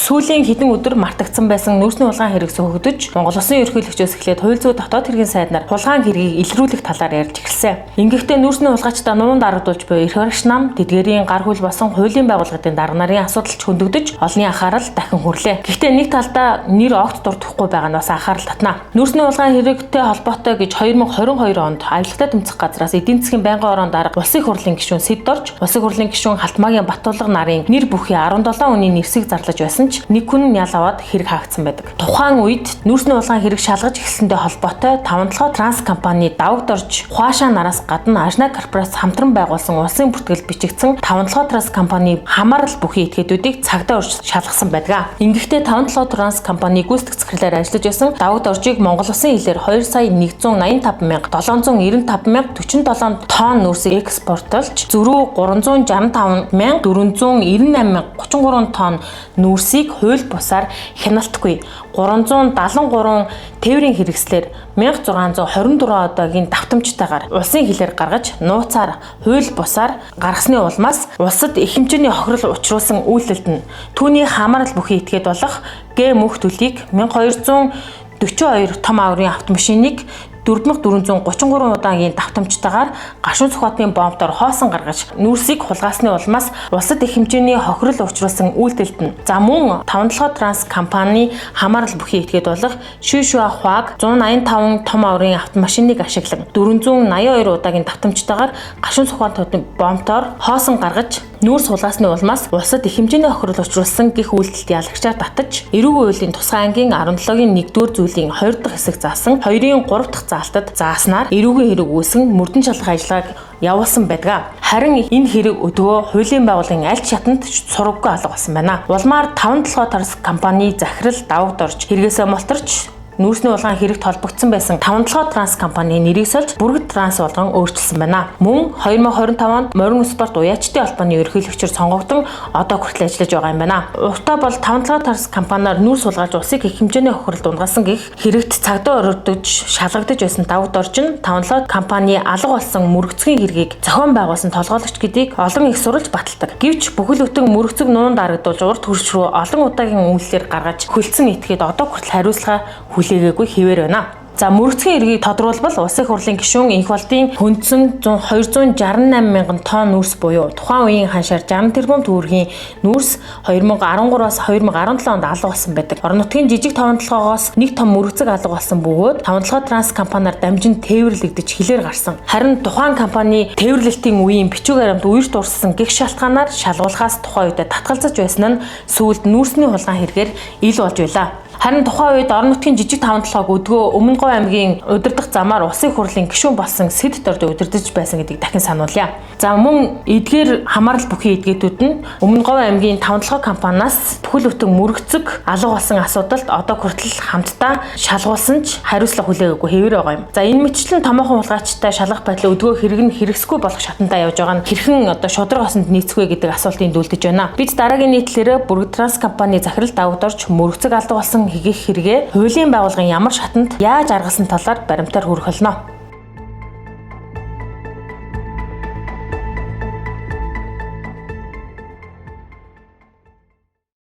Сүүлийн хэдэн өдөр мартагдсан байсан нүүрсний хулгайн хэрэг сөхөгдөж, Монгол Улсын ерөнхийлөгчөөс эхлээд хууль зүйн дотоод хэргийн сайд нар хулгайн хэргийг илрүүлэх талаар ярьж эхэлсэн. Ингэхдээ нүүрсний хулгайчдаа нуун дарагдуулж буй эрх баригч нам, тэдгээрийн гар хүл болсон хуулийн байгууллагын дарга нарын асуудал ч хөндөгдөж, олонний анхаарал дахин хүрлээ. Гэхдээ нэг талдаа нэр огт дурдахгүй байгаа нь бас анхаарал татна. Нүүрсний хулгайн хэрэгтэй холбоотой гэж 2022 онд авилгатай тэмцэх газраас эдийн засгийн байнгын орон дарга Улсын их хурлын гишүүн Сэд Дорж, Улсын их хурлын гишүүн Халтмаагийн Батулга нарын нэр бүхий 17 хүний нэрсийг зарлаж байсан ч нэг хүн нь ял аваад хэрэг хаагдсан байдаг. Тухайн үед нүүрсний хулгайн хэрэг шалгаж эхэлсэнтэй холбоотой 5 толгой транс компани давагдорж Хуашаа нараас гадна Ажна корпорац хамтран байгуулсан улсын бүртгэл бичигдсэн 5 толгой транс компани хамаарал бүхий этгээдүүдийг цагдаа урьж шалгасан байдаг. Ингэхдээ 5 толгой транс компани гүйцэтгэх захирлаар ажиллаж байсан давагдоржийг Монгол Улсын хэлээр 2 сая 185 795 047 тонн нүүрсийг экспортлж зөрүү 365 498 33 тонн нүүрсийг хууль бусаар хяналтгүй 373 тээврийн хэрэгслээр 1624 одоогийн давтамжтайгаар улсын хилээр гаргаж нууцаар хууль бусаар гаргасны улмаас улсад их хэмжээний хохирол учруулсан үйлдэлд нь түүний хамаарал бүхий этгээд болох Г мөх төлийг 1242 том аврын автомашиныг 4433 удаагийн давтамжтайгаар Гашуун Сүхбаатын бомбоор хоосон гаргаж нүүрсийг хулгайсны улмаас улсад их хэмжээний хохирол учруулсан үйлдэлд нь за мөн 5 толгой транс компани хамаарал бүхий этгээд болох Шүшүа Хуаг 185 том аврын автомашиныг ашиглан 482 удаагийн давтамжтайгаар Гашуун Сүхбаатын бомбоор хоосон гаргаж нүүрс хулгайсны улмаас улсад их хэмжээний хохирол учруулсан гих үйлдэлд ялагчаар татаж эрүүгийн хуулийн тусгай ангийн 17-гийн 1-р зүйлийн 2 дахь хэсэг заасан 2-ын 3 дахь заалтад зааснаар эрүүгийн хэрэг үүсэн мөрдөн шалгах ажиллагааг явуулсан байдаг. Харин энэ хэрэг өдгөө хуулийн байгууллагын аль ч шатанд сураггүй алга болсон байна. Улмаар 5 толгой транс компани захирал давагдорж хэрэгээсээ мултарч нүүрсний хулгайн хэрэгт холбогдсон байсан 5 толгой транс компани нэрийг сольж Бүргэд транс болгон өөрчилсөн байна. Мөн 2025 онд Морин спорт уяачдын холбооны ерөнхийлөгчөөр сонгогдсон одоо хүртэл ажиллаж байгаа юм байна. Уртаа бол 5 толгой транс компаниар нүүрс хулгайлж улсыг их хэмжээний хохиролд унгасан гэх хэрэгт цагдаа өрөвдөж шалгагдаж байсан давагдорж нь 5 толгой компани алга болсон мөргөцгийн хэргийг зохион байгуулсан толгойлогч гэдгийг олон их сурвалж баталдаг. Гэвч бүхэл бүтэн мөргөцөг нуун дарагдуулж урд хөрш рүү олон удаагийн үйлдэлээр гаргаж хөлдсөн этгээд одоо хүртэл хариуцлага хүлээгээгүй хэвээр байна. За мөргөцгийн хэргийг тодруулбал Улсын их хурлын гишүүн Энх болдын хөндсөн 268 мянган тонн нүүрс буюу тухайн үеийн ханшаар 60 тэрбум төгрөгийн нүүрс 2013-аас 2017 онд алга болсон байдаг. Орон нутгийн жижиг таван толгоогоос нэг том мөргөцөг алга болсон бөгөөд таван толгой транс компаниар дамжин тээвэрлэгдэж хилээр гарсан. Харин тухайн компани тээвэрлэлтийн үеийн бичвэг баримт үерт урссан гих шалтгаанаар шалгуулахаас тухайн үедээ татгалзаж байсан нь сүүлд нүүрсний хулгайн хэрэгээр ил болж байлаа. Харин тухайн үед орон нутгийн жижиг таван толгойг өдгөө Өмнө Говь аймгийн удирдах замаар Улсын их хурлын гишүүн болсон Сэд Дорд удирдах байсан гэдгийг дахин сануулъя. За мөн эдгээр хамаарал бүхий этгээдүүд нь Өмнө Говь аймгийн таван толгой компаниас бүхэл бүтэн мөргөцөг алга болсон асуудалд одоо хүртэл хамтдаа шалгуулсан ч хариуцлага хүлээгээгүй хэвээр байгаа юм. За энэ мэтчлэн томоохон хулгайчтай шалгах байдлаа өдгөө хэрэг нь хэрэгсэхгүй болох шатандаа явж байгаа нь хэрхэн одоо шударга осонд нийцэх вэ гэдэг асуултыг дүүлдэж байна. Бид дараагийн нийтлэлээр Бүргэд транс компани захирал давагдорж мөргөцөг алга болсон хэгэх хэрэгээ хуулийн байгууллагын ямар шатанд яаж аргалсан талаар баримтаар хүргэх болно.